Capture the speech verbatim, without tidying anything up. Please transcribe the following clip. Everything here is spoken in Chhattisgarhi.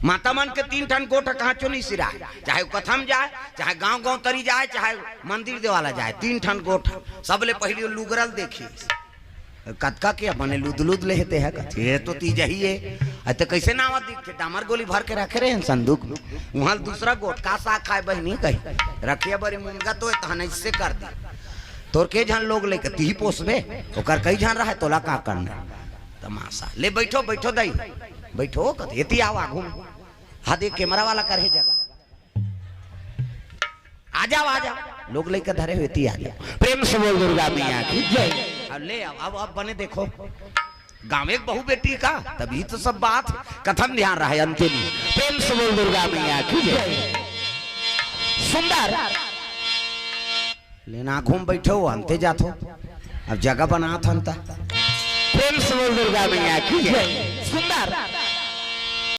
माता मन के तीन ठन गोठ कहाँ चो नहीं सिराय, चाहे वो कथा म जाय, चाहे गांव गांव तरी जाय, चाहे मंदिर देवाला जाय, तीन ठन गोठ। सबले पहिली वो लुगरा ल देखिस, कतका के बने लुद लुद ले हे ते ह, कथे ये तो तीजही हे। अते कैसे नावा दिखथे? डामर गोली भर के रखे रहे हैं संदूक में। उहाँ दूसरा गोठ का साग खाय बहिनी कही, रखिया बरी मुनगा तो तहन ऐसे कर दी। तोर के झन लोग लेके तीही पोसबे, ओकर कई झन रहे, तोला का करना? तमाशा। ले बैठो, बैठो दाई, बैठो, कथे एती आवा घूम। हाँ देख, कैमरा वाला कर हे जगह। आ जाओ, आ जाओ। लोग लइका धरे हुए ती आ जाओ। प्रेम से बोल दुर्गा मैया की जय। अब ले आओ, अब, अब बने देखो। गाँव एक बहू बेटी का, तभी तो सब बात है। कथन ध्यान रहे अंतिम। प्रेम से बोल दुर्गा मैया की जय। सुंदर। लेना घूम बैठो, अंते जाथो। अब जगह बनात हन त। प्रेम से बोल दुर्गा मैया की जय। सुंदर।